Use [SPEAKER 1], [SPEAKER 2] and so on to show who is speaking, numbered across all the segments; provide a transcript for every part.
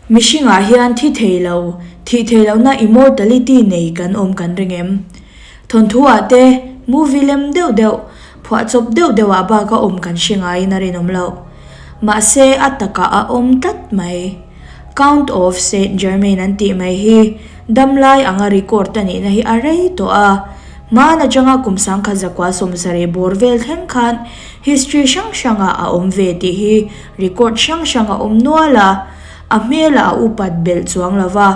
[SPEAKER 1] Mihringah hian thi thei lo, thih theih lohna immortality nei kan awm kan ring em? Thawnthu-ah te movie lem deuh deuh, phuahchawp deuh deuhah bak a awm kan hre ngaiin a rinawm loh. Mahse a takah a awm tlat mai. Count of Saint Germain an tih mai hi damlai anga record a nihna hi a rei tawh a. Hmaan atanga kum sangkhat zakua 70 bawr vel thleng khan history hrang hrangah a awm ve tih hi record hrang hrang a awm nual a, a hmelah a upat belh chuang lo va,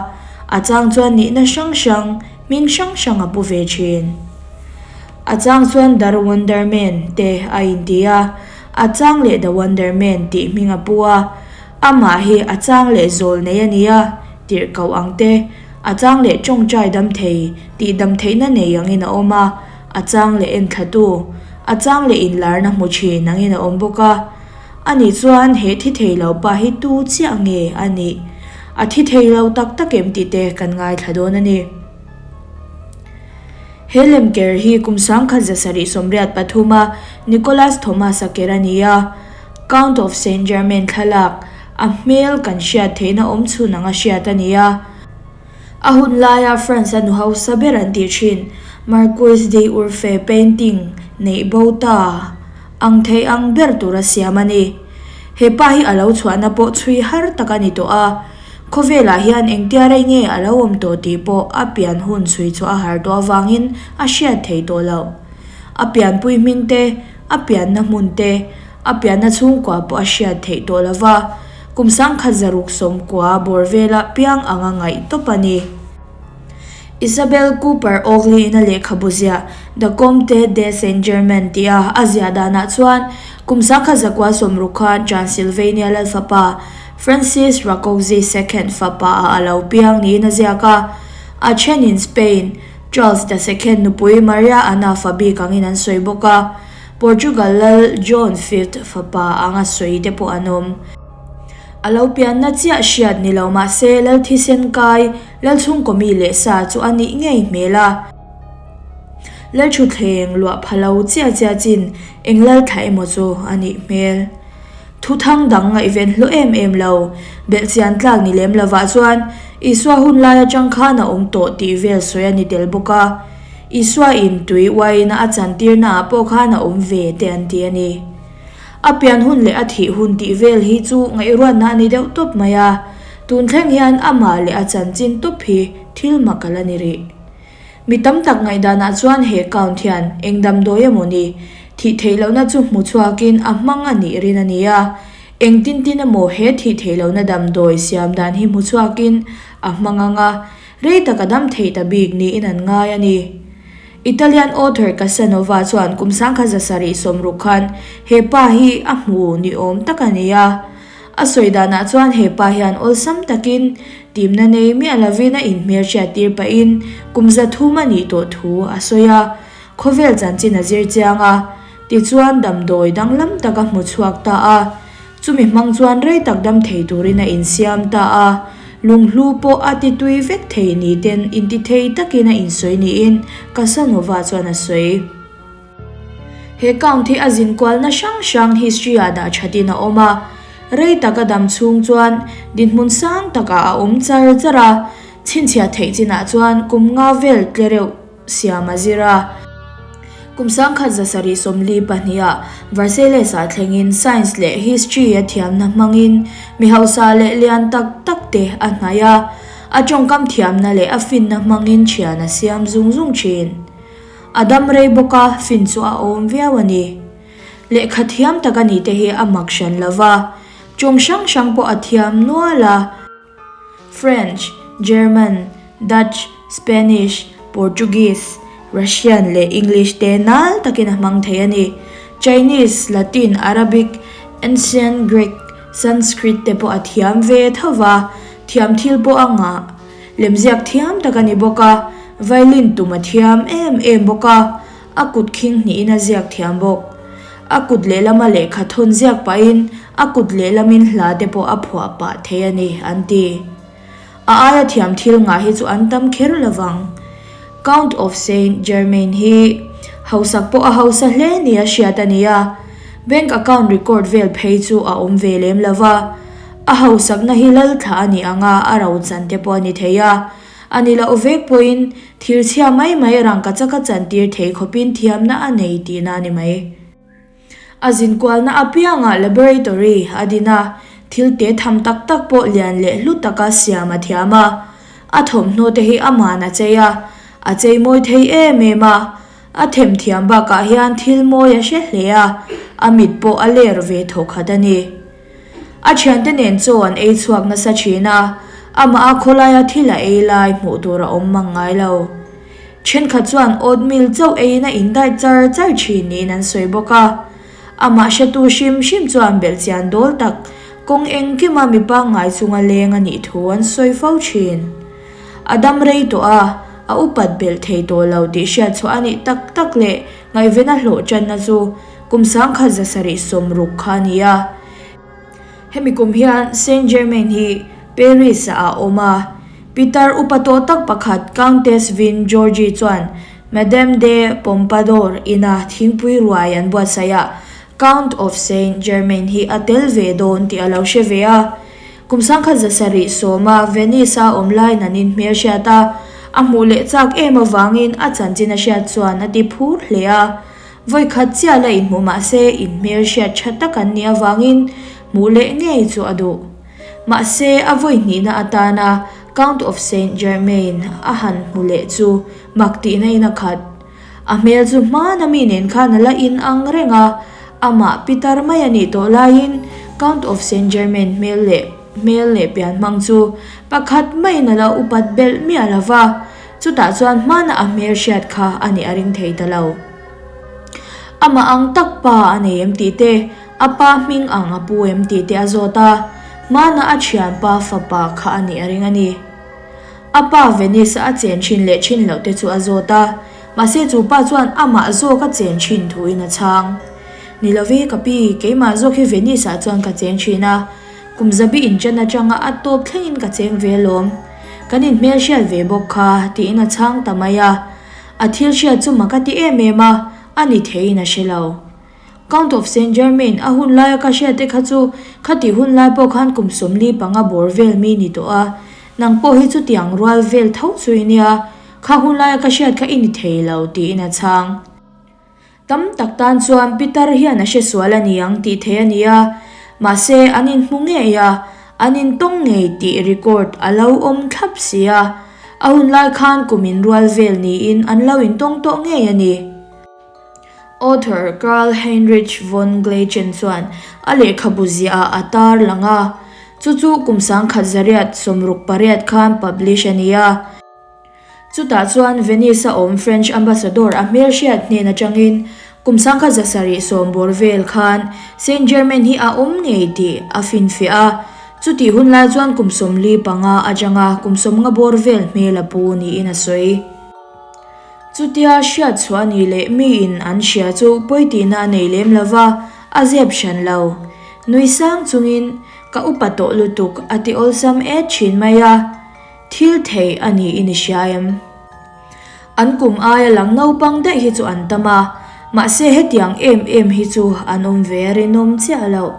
[SPEAKER 1] a chang chuan nihna hrang hrang, hming hrang hrang a pu ve thin. A chang chuan The Wonder Man te a inti a, a chang leh The Wonder Man tih hming a pu a, amah hi a chang leh zawl nei a ni a, tirhkoh ang te, a chang leh tawngtai dam thei, tih dam theihna nei angin a awm a, a chang leh enthlatu, a chang leh inlarna hmu thin angin a awm bawk a. Ani chuan he thi thei lo pa hi tu chiah nge a nih? A thi thei lo tak tak em tih te kan ngaithla dawn a ni. He lemker hi kum 1773 a Nicholas Thomas-a ker a ni a, Count of Saint Germain thlalak, a hmel kan hriat theihna awm chhun anga hriat a ni a. A hun laia France-a nu hausa ber an tih thin Marquis de Urfe painting neih bo ta ang thei ang ber tura siam a ni. He pa hi a lo chhuahna pawh chhui har tak a ni tawh a, khawvelah hian engtia rei nge a lo awm tawh tih pawh a pian hun chhui chhuah a har tawh avangin a hriat thei tawh loh. A pianpui hming te, a pianna hmun te, a pianna chhungkua pawh a hriat theih tawh lo va, kum 1990 bawr vela piang anga ngaih tawp a ni. Isabel Cooper Oakley-in a lehkhabu ziah The Comte de Saint-Germain tia a ziah danah chuan kum 1960 khan Transylvania lalfapa Francis Rákóczi Second fapa-ah a lo piang niin a ziak a. A thenin Spain, Charles the Second nupui Maria Anna fa bik angin an sawi bawk a, Portugal lal John Fifth fapa anga sawi te pawh an awm. A lo pianna chiah hriat ni lo mah se lal thisen kai Lalchhungkaw mi leh sa chu a nih ngei hmel a. Lalthuthleng luah pha lo chiah chiah chin eng lal thla emaw chu a nih hmel. Thuthang dang ngaihven hlawh em em lo, belhchian tlak ni lem lovah chuan Isua hun lai atang khan a awm tawh tih vel sawi a ni tel bawk a. Isua in tui uaina a chantirna ah pawh khan a awm ve te an ti a ni. A pian hun leh a thih hun tih vel hi chu ngaihruatna a ni deuh tawp mai a, tun thleng hian amah leh a chanchin tawp hi thil mak a la ni rih. Mi tam tak ngaihdanah chuan he count hian eng damdawi emaw ni thih theih lohna chu hmu chhuakin a hmang a nih rin a ni a, eng tin tin emaw he thih theih lohna damdawi siam dan hi hmu chhuakin a hmang ang a, rei tak a dam theih ta bik niin an ngai a ni. Italian author Casanova chuan kum 1760 khan he pa hi a hmu ni awm tak a ni a. A sawi danah chuan he pa hian awlsam takin timna nei miah lovin a inhmelhriat tir pahin kum 300 a nih tawh thu a sawi a. Khawvel chanchin a zir chiang a, tichuan damdawi danglam tak a hmu chhuak ta a. Chumi hmang chuan rei tak dam thei turin a insiam ta a, lunghlu pawh a ti tui vek thei ni ten inti thei takin a insawi niin Casanova chuan a sawi. He count hi a zinkualna hrang hrang history ah dah thatin a awm a, rei tak a dam chhung chuan dinhmun sang takah a awm char char a, chhinchhiah theih chinah chuan kum nga vel tle reuh siam a zir a. Kum 1742 ah Versailles-ah thlengin Science leh History a thiamna hmangin mi hausa leh lian tak tak te a hnaih a, a tawngkam thiamna leh a finna hmangin thian a siam zung zung thin. A dam rei bawk a, fin chu a awm viau a ni. Lehkha thiam tak a nih te hi a mak hran lo va, tawng hrang hrang pawh a thiam nual a. French, German, Dutch, Spanish, Portuguese, Russian leh English te nal takin a hmang thei a ni. Chinese, Latin, Arabic, Ancient Greek, Sanskrit te pawh a thiam ve tho va, thiam thil pawh a ngah. Lemziak thiam tak a ni bawk a, violin tum a thiam em em bawk a, a kut khing hnihin a ziak thiam bawk. A kut lehlama lehkha thawn ziak pahin a kut lehlamin hla te pawh a phuah pah thei a ni, an ti. A aia thiam thil ngah hi chu an tam kher lovang. Count of Saint Germain hi hausak pawh a hausa hle nia hriat a ni a, bank account record vel phei chu a awm ve lem lova. A hausakna hi lal thlah a nih anga a ro chan te pawh a ni thei a. A ni loh vek pawhin thir chhia mai mai rangkachak a chantir thei khawpin thiamna a nei tihna a ni mai. A zinkualna apiangah laboratory a din a, thil te tham tak tak pawh lian leh hlu taka siam a thiam a. A thawmhnaw te hi aman a chei a, a chei mawi thei em em a. A themthiam bakah hian thil mawi a hre hle a, a mit pawh a ler ve thawkhat a ni. A thiante nen chaw an ei chhuak nasa thin a, amah a khawlaia thil a ei lai hmuh tur a awm mang ngai lo. Thenkhat chuan oatmeal chauh eiin a indai char char thin niin an sawi bawk a. Amah hretu hrim hrim chuan belhchian dawl tak kawng engkima mi pangngai chunga leng a nih thu an sawi fo thin. A dam rei tawh a, a upat belh thei tawh lo tih hriat chhuah a nih tak tak leh ngaihven a hlawh tanna chu kum 1760 kha a ni a. Hemi kum hian Saint Germain hi Paris-ah a awm a, pitar upa tawh tak pakhat Countess Vin Georgie chuan Madame de Pompadour ina thingpui ruai an buatsaih a, Count of Saint Germain hi a tel ve dawn tih a lo hre ve a. Kum 1710-a Venice-a awm laiin an inhmelhriat a, a hmuh leh chak em avangin a chanchin a hriat chuan a ti phur hle a. Vawi khat chiah la inhmu mah se inhmelhriat tha tak an nih avangin hmuh leh ngei chu a duh. Mahse, a vawi hnihna atana Count of Saint Germain a han hmu leh chu mak tihna in a khat. A hmel chu hmana mi nen khan a la in ang reng a, amah pitar mai a nih tawh laiin Count of Saint Germain hmel leh hmel leh pian hmang chu pakhat maiin a la upat belh miah lo va, chutah chuan hmana a hmel hriat kha a nih a ring thei ta lo. Amah ang tak pa a nei em tih te, a pa hming ang a pu em tih te a zawt a, hmana a thianpa fapa kha a nih a ring a ni. A pa Venice a chen thin leh thin loh te chu a zawt a, mahse chu pa chuan amah zawk a chen thin thuin a chhang. Ni love ka pi, keimah zawk hi Venice ah chuan ka cheng thin a, kum zabi inṭan atanga a tawp thlengin ka cheng ve alawm. Kan inhmelhriat ve bawk kha, tiin a chhang ta mai a. A thil hriat chu mak a ti em em a, a ni theiin a hre lo. Count of Saint Germain a hun laia ka hriat te kha chu khatih hun lai pawh khan kum 45 bawr vel mi ni tawh a, nang pawh hi chutiang rual vel tho chu i nia, kha hun laia ka hriat kha i ni thei lo tiin a chhang. Tam tak tan chuan Pitar hian a hre sual a ni ang tih thei a ni a, mahse an inhmu ngei a, an intawng ngei tih record a lo awm thlap si a, a hun lai khan kum inrual vel niin an lo intawng tawh ngei a ni. Author Karl Heinrich von Gleichen chuan a lehkhabu ziahah a tar lang a, chu chu kum 1868 khan publish a ni a. Chutah chuan Venice-a awm French ambassador a hmelhriat hnen atangin kum 1710 bawr vel khan Saint Germain hi a awm ngei tih a finfiah a, chutih hun lai chuan kum 45 atanga kum 50 bawr vel hmel a pu niin a sawi. Chutia hriat chhuah a nih leh miin an hria chu pawi tihna a nei lem lo va, a zep hran lo. Nui sang chungin, Ka upa tawh lutuk a ti awlsam et thin mai a, thil thei a niin i hria em? An kum aia lang naupang daih hi chu an tam a, mahse hetiang em em hi chu an awm ve a rinawm chiah loh.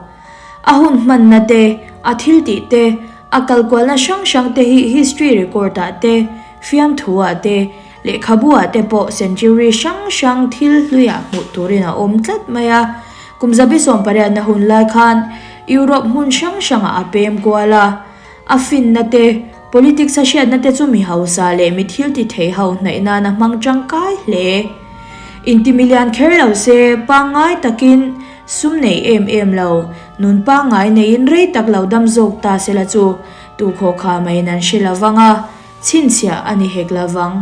[SPEAKER 1] A hun hmanna te, a thil tih te, a kalkualna hrang hrang te hi history record ah te, Fiamthu ah te, lehkhabu ah te pawh century hrang hrang thil hluiah hmuh turin a awm tlat mai a. Kum 18 na hun lai khan Europe hmun hrang hrangah a pem kual a. A finna te, politics a hriatna te chu mi hausa leh mi thil ti thei ho hnaih nan a hmang tangkai hle. Intimilian kher lo se, pangngai takin sum nei em em lo, nun pangngai neiin rei tak lo dam zawk ta sela chu tu khawkha maiin an hre lo vang a. Chhinchhiah a ni hek lo vang.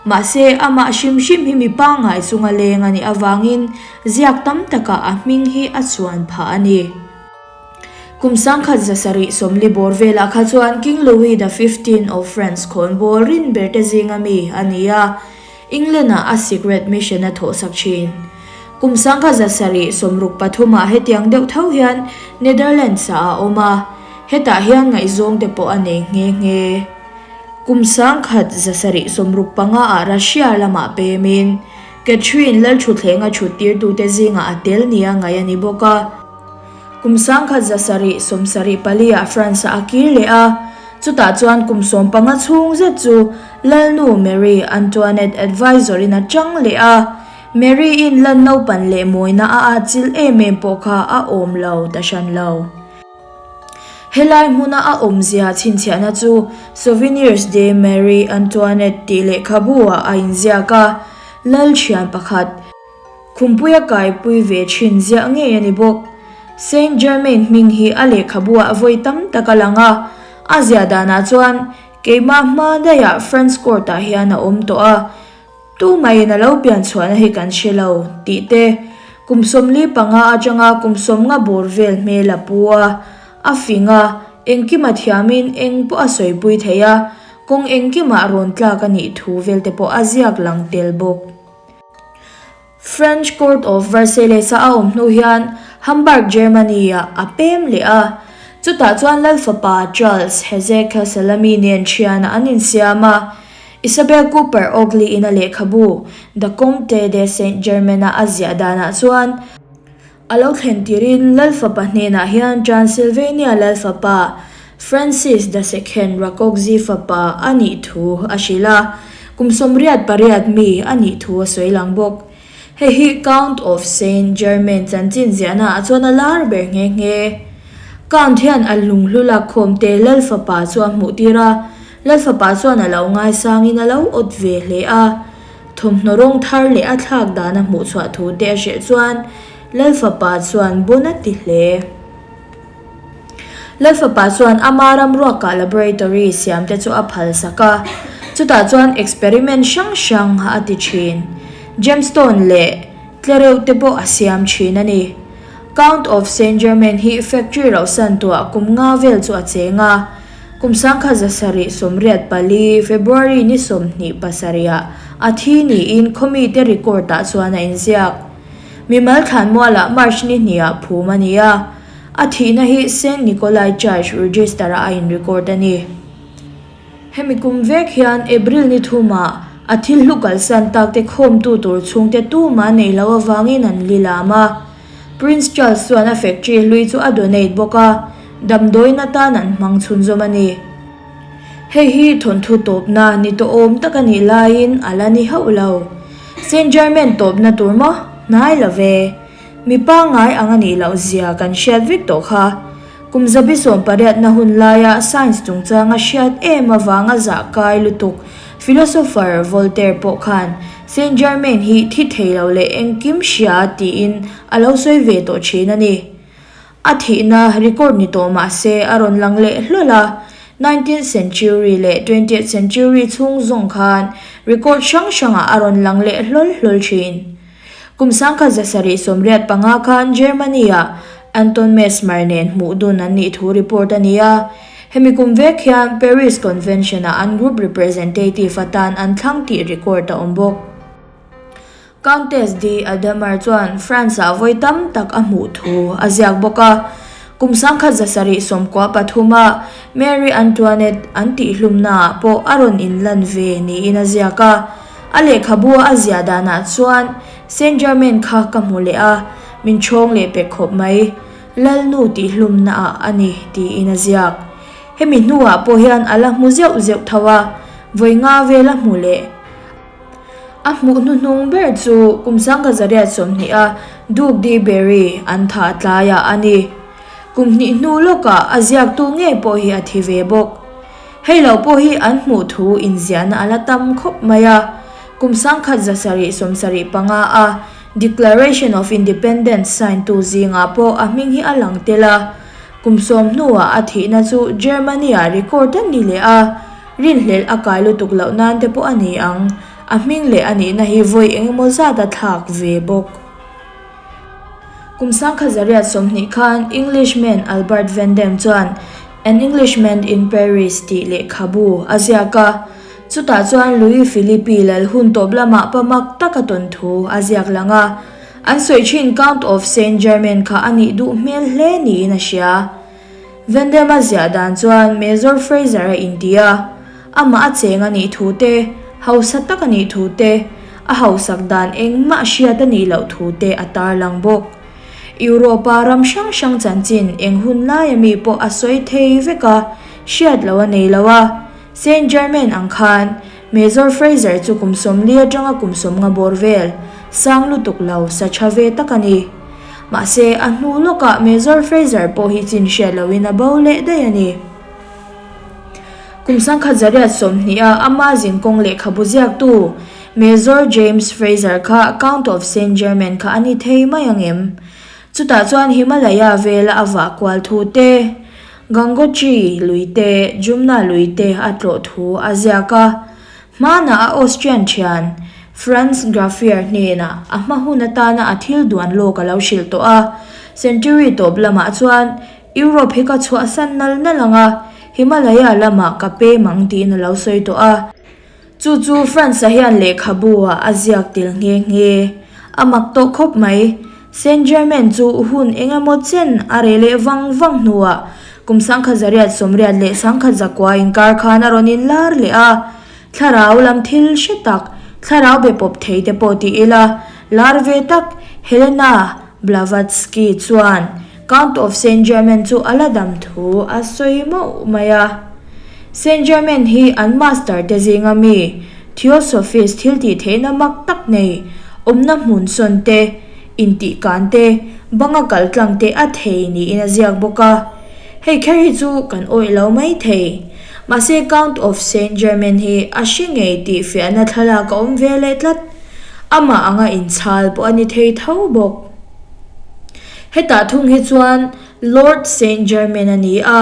[SPEAKER 1] Mahse, amah hrim hrim hi mi pangngai chunga leng a nih avangin ziak tam takah a hming hi a chuan phah a ni. Kum 1770 bawr velah kha chuan King Louis the Fifteen of France khawnbawl rin berte zinga mi a ni a, England-ah a secret mission a thawhsak thin. Kum 1763 ah hetiang deuh tho hian Netherlands-ah a awm a, hetah hian ngaihzawng te pawh a nei nghe nghe. Kum 1765 ah Russia lamah pemin Catherine Lalthuthleng a thuttirtute zingah a tel nia ngaih a ni bawk a. Kum 1774 ah France-ah a kir leh a, chutah chuan kum 15 chhung zet chu Lalnu Marie Antoinette advisor-in a chang leh a. Mary-in lan naupan leh mawina a atchilh em em pawh kha a awm lo ta hran lo. Helai hmuna a awmzia chhinchhiahna chu Souvenirs de Marie Antoinette tih lehkhabu-ah a inziak a, lal thian pakhat, Khumpuia kaipui ve thin ziah ngei a ni bawk. Saint Germain hming hi a lehkhabu-ah vawi tam tak a lang a, a ziah danah chuan keimah hma daihah France court-ah hian a awm tawh a, Tumaiin a lo pian chhuahna hi kan hre lo, tih te, kum 45 atanga kum 50 bawr vel hmel a pu a, a fing a, engkima thiamin eng pawh a sawipui thei a, kawng engkimah rawn tlak a nih thu vel te pawh a ziak lang tel bawk. French Court of Versailles-a a awm hnu hian Hamburg, Germany-ah a pem leh a, chutah chuan Lalfapa Charles Hezekiah Salami nen thianah an insiam a, Isabel Cooper Oakley-in a lehkhabu The Comte de Saint-Germain-a a ziah danah chuan, a lo thlen tirin Lalfapa hnenah hian Transylvania Lalfapa Francis the Second Rakokzi fapa a nih thu a hrilh a, kum 88 mi a nih thu a sawi lang bawk. Hei hi Count of Saint Germain chanchin ziahnaah chuan a lar ber nghe nghe. Count hian a lunghlu lakkhawmte Lalfapa chu a hmuhtir a, Lalfapa chuan a lo ngaisangin a lo awt ve hle a. Thawmhnaw rawng thar leh a thlak dan a hmuhchhuah thu te a hreh chuan Lalfapa chuan bon a ti hle. Lalfapa chuan ama ram ruakah laboratory siam te chu a phal sak a, chutah chuan experiment hrang hrang a ti thin. Gemstone leh tlereuh te pawh a siam thin a ni. Count of Saint Germain hi factory rauhsan tuah kum nga vel chu a cheng a, kum 1784 February ni 27 ah a thi niin khawmite record ah chuan a inziak. Mimal thlanmualah March ni hniah phum a ni a, a thihna hi Saint Nikolai Church Register-ah a in-record a ni. Hemi kum vek hian April ni thumah a thil hlu kalsan takte khawmtu tur chhungte tumah neih loh avangin an li lam a. Prince Charles chuan a factory hlui chu a donate bawk a, damdawiin atan an hmang chhunzawm a ni. Hei hi thawnthu tawpna ni tawhawm tak a nih laiin a la ni hauh lo. Saint Germain tawpna tur maw? Hnai lo ve. Mi pangngai ang a nih loh zia kan hriat vek tawh kha. Kum zabi sawmpariatna hun laia science chungchanga hriat em avanga zah kai lutuk philosopher Voltaire pawh khan Saint Germain hi thi thei lo leh engkim hria tiin a lo sawi ve tawh thin a ni. A thihna record ni tawh mah se a rawn lang leh hlawl a, nineteenth century leh twentieth century chhung zawng khan record hrang hrangah a rawn lang leh hlawl hlawl thin. Kum 1785 khan Germany-ah Anton Mesmer nen hmuh dun an nih thu report a ni a, hemi kum vek hian Paris Convention-ah an group representative atan an thlang tih record a awm bawk. Countess de Adhemar chuan France-ah vawi tam tak a hmuh thu a ziak bawk a. Kum 1793 a Marie Antoinette an tihhlumnaah pawh a rawn inlan ve niin a ziak a. A lehkhabua a ziah danah chuan Saint Germain kha ka hmu leh a, min ṭhawng leh pek khawp mai. Lalnu tihhlumnaah a ni tiin a ziak. Hemi hnuah pawh hian a la hmu zeuh zeuh tho a, vawi nga vel a hmu leh. A hmuh hnuhnung ber chu kum 1920 a Duke de Berry an thah tlaiah a ni. Kum hnih hnu lawkah a ziaktu ngei pawh hi a thi ve bawk. Hei lo pawh hi an hmuh thu inziahna a la tam khawp mai a. Kum 1775 a Declaration of Independence sign tu zingah pawh a hming hi a lang tel a. Kum sawm hnuah a thihna chu Germany-ah record a ni leh a. Rinhlelh a kai lutuk loh nan te pawh a ni ang, a hming leh a nihna hi vawi eng emaw zat a thlak ve bawk. Kum 1920 khan Englishman Albert Van Damme chuan An Englishman in Paris tih lehkhabu a ziak a, chutah chuan Louis Philippe lal hun tawp lamah pa mak tak a tawn thu a ziak lang a, an sawi thin Count of Saint Germain kha a nih duh hmel hle niin a hria. Vendema ziah dan chuan Major Fraser a inti a, amah a cheng a nih thu te, hausa tak a nih thu te, a hausak dan engmah hriat a nih loh thu te a tarlang bawk. Europe-a ram hrang hrang chanchin eng hun laia mi pawh a sawi thei vek a, hriat loh a nei lo a. Saint Germain ang khan Major Fraser chu kum 40 atanga kum 50 bawr vel, sang lutuk lo, sa tha ve tak a ni. Mahse, a hnu lawkah Major Fraser pawh hi chin hriat lohin a bo leh daih a ni. Kum 1920 a ama zinkawng lehkhabu ziaktu Major James Fraser kha Count of Saint Germain kha a ni thei mai ang em? Chutah chuan Himalaya vela a vah kual thu te, Gangotri lui te, Jumna lui te a tlawh thu a ziak a. Hmanah a Austrian thian Franz Graffier hnenah a hma hun atana a thil duan lawk a lo hrilh tawh a. Century tawp lamah chuan Europe hi ka chhuahsan nal nal ang a, Himalaya lamah ka pem ang tiin a lo sawi tawh a. Chu chu Franz-a hian lehkhabu ah a ziak tel nghe nghe. A mak tawh khawp mai. Saint Germain chu hun eng emaw chen a reh leh vang vang hnuah kum 1880 leh 1900 inkar khan a rawn inlar leh a. Thlarau lam thil hre tak, thlarau be pawp thei te pawh ti ila, lar ve tak Helena Blavatsky chuan Count of Saint Germain chu a la dam thu a sawi mauh mai a. Saint Germain hi an master te zinga mi Theosophist thil tih theihna mak tak nei, awmna hmun sawn te, intihkan te, banga kal tlang te a thei niin a ziak bawk a. Hei kher hi chu kan awih lo mai thei. Mahse Count of Saint Germain hi a hre ngei tih fiahna thlalak a awm ve leh tlat. Amah anga inchhal pawh a ni thei tho bawk. Hetah thung hi chuan Lord Saint Germain a ni a,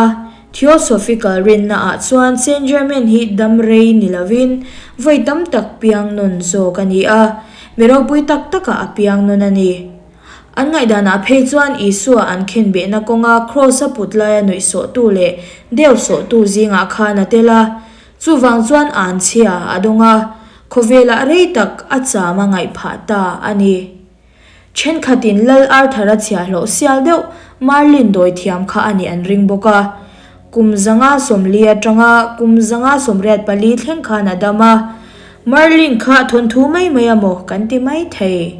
[SPEAKER 1] Theosophical rinna ah chuan Saint Germain hi dam rei ni lovin vawi tam tak piang nawn zawk a ni a, mi ropui tak takah a piang nawn a ni. An ngaihdanah phei chuan Isua an khenbehna kawnga Kraws a put laia nuihsawhtu leh deusawhtu zingah khan a tel a, chuvang chuan anchhia a dawng a, khawvelah rei tak a cham a ngaih phah ta a ni. Thenkhatin Lal Arthur-a chhiahhlawh sial deuh Merlin dawi thiam kha a nih an ring bawk a. Kum 540 atanga kum 584 thleng khan a dam a. Merlin kha thawnthu mai mai a maw kan ti mai thei.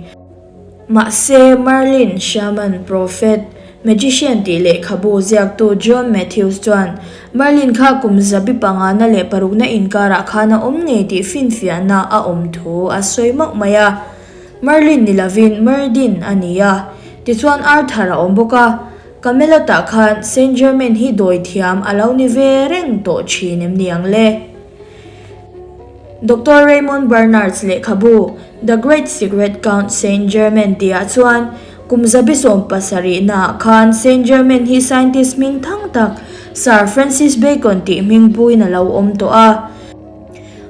[SPEAKER 1] Mahse, Merlin, Shaman, Prophet, Magician tih lehkhabu ziaktu John Matthews chuan Merlin kha kum zabi pangana leh parukna inkarah khan a awm ngei tih finfiahna a awm thu a sawi mauh mai a. Merlin ni lovin Merdin a ni a, tichuan Arthur a awm bawk a, Camelot-ah khan Saint Germain hi dawi thiam a lo ni ve reng tawh thin em ni ang le? Doctor Raymond Bernards lehkhabu The Great Secret Count Saint Germain tihah chuan kum zabi 70 naah khan Saint Germain hi scientist hming thang tak Sir Francis Bacon tih hming puiin a lo awm tawh a.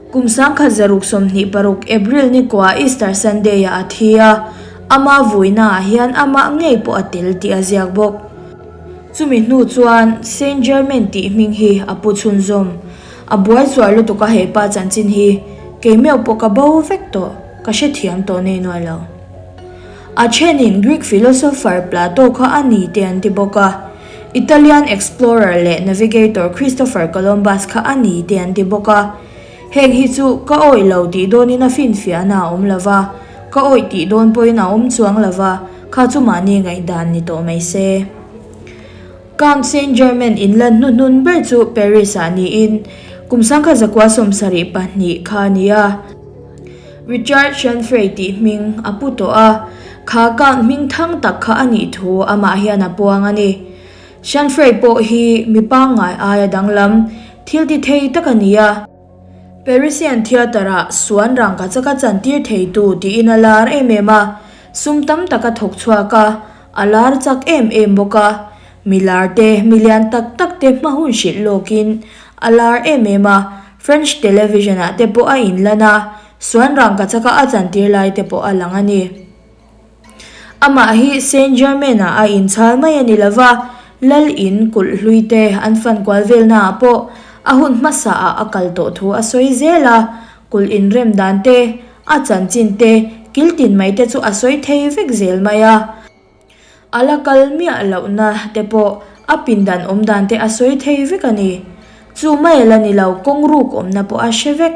[SPEAKER 1] Kum 1626 April ni kua Easter Sunday-ah a thi a, ama vuinaah hian amah ngei pawh a tel tih a ziak bawk. Chumi hnu chuan Saint Germain tih hming hi a pu chhunzawm. A buai chuar lutuk a hepa chanchin hi kei meuh pawh ka bo vek tawh, ka hrethiam tawh nei nuai lo. A thenin Greek philosopher Plato kha a ni te an ti bawk a, Italian explorer leh navigator Christopher Columbus kha a ni te an ti bawk a. Heng hi chu ka awih lo tih dawnin a finfiahna a awm lo va, ka awih tih dawn pawhin a awm chuang lo va, kha chu mahni ngaihdan ni tawh mai se. Count Saint Germain inlan hnuhnun ber chu Paris-ah niin kum 1972 kha a ni a. Richard Chanfray tih hming a pu tawh a, kha count hming thang tak kha a nih thu amah hian a puang a ni. Chanfray pawh hi mi pangngai aia danglam thil ti thei tak a ni a. Parisian Theatre-ah suan rangkachak a chantir theitu tiin a lar em em a, sum tam tak a thawk chhuak a, a lar chak em em bawk a. Mi lar te, mi lian tak tak te hma hun hrilh lawkin a lar em em a, French television ah te pawh a inlan a, suan rangkachaka a chantir lai te pawh a lang a ni. Amah hi Saint Germain ah a inchhal mai a ni lova, Lal in kulh hlui te an fan kual velna ah pawh a hun hmasa ah a kal tawh thu a sawi zel a, kulh inrem dan te, a chanchin te, kil tin mai te chu a sawi thei vek zel mai a. A la kal miah lohna te pawh a pindan awm dan te a sawi thei vek a ni. Chu mai a la ni lo, kawng ruk awmna pawh a hre vek.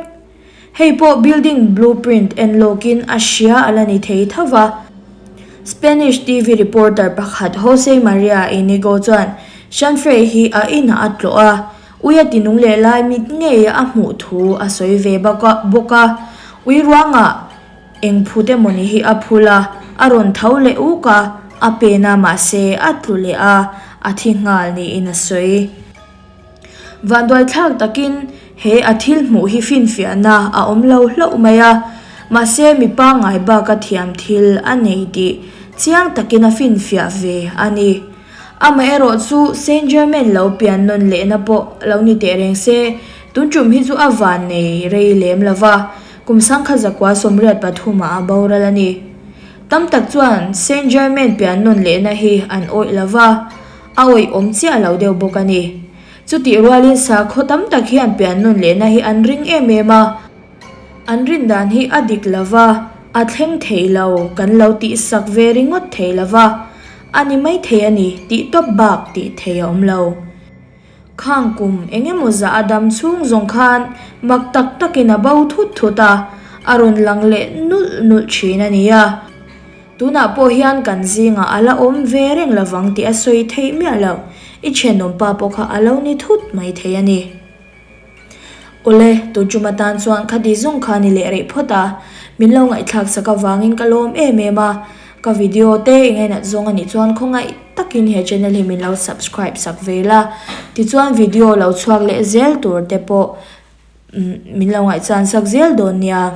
[SPEAKER 1] Hei pawh building blueprint en lawkin a hria a la ni thei tho va. Spanish TV reporter pakhat Jose Maria Inigo chuan Chanfrey hi a inah a tlawh a, ui a tinung leh lai mit ngeia a hmuh thu a sawi ve bawk a. Ui ruangah eng phut emawni hi a phul a, a rawn tho leh uk a, a pen a mahse a tlu leh a, a thi nghal niin a sawi. Vanduaithlak takin he a thil hmuh hi finfiahna a awm lo hlauh mai a, mahse mi pangngai baka thiam thil a nei tih chiang takin a finfiah ve a ni. Amaherawh chu Saint Germain lo pian nawn lehna pawh lo ni teh reng se, tun tum hi chu a van nei rei lem lo va, kum sangkhat zakua 83 ah a boral a ni. Tam tak chuan Saint Germain pian nawn lehna hi an awih lo va. A awih awm chiah lo deuh bawk a ni. Chutih rualin sakhaw tam tak hian pian nawn lehna hi an ring em em a. An rin dan hi a dik lo va, a thleng thei lo, kan lo tihsak ve ringawt thei lo va, a ni mai thei a ni tih tawp bak tih thei a awm lo. Khang kum eng emaw zah a dam chhung zawng khan mak tak takin a bo thut thut a, a rawn lang leh nulh nulh thin a ni a. Tunah pawh hian kan zingah a la awm ve reng lovang tih a sawi theih miah lo, i thenawm pa pawh kha a lo ni thut mai thei a ni. Awle, tun tum atan chuan khati zawng kha ni leh rih phawt a, min lo ngaihthlak sak avangin ka lawm em em a, ka video te i ngainat zawng a nih chuan khawngaih takin he channel hi min lo subscribe sak ve la, tichuan video lo chhuak leh zel tur te pawh min lo ngaihchan sak zel dawn nia.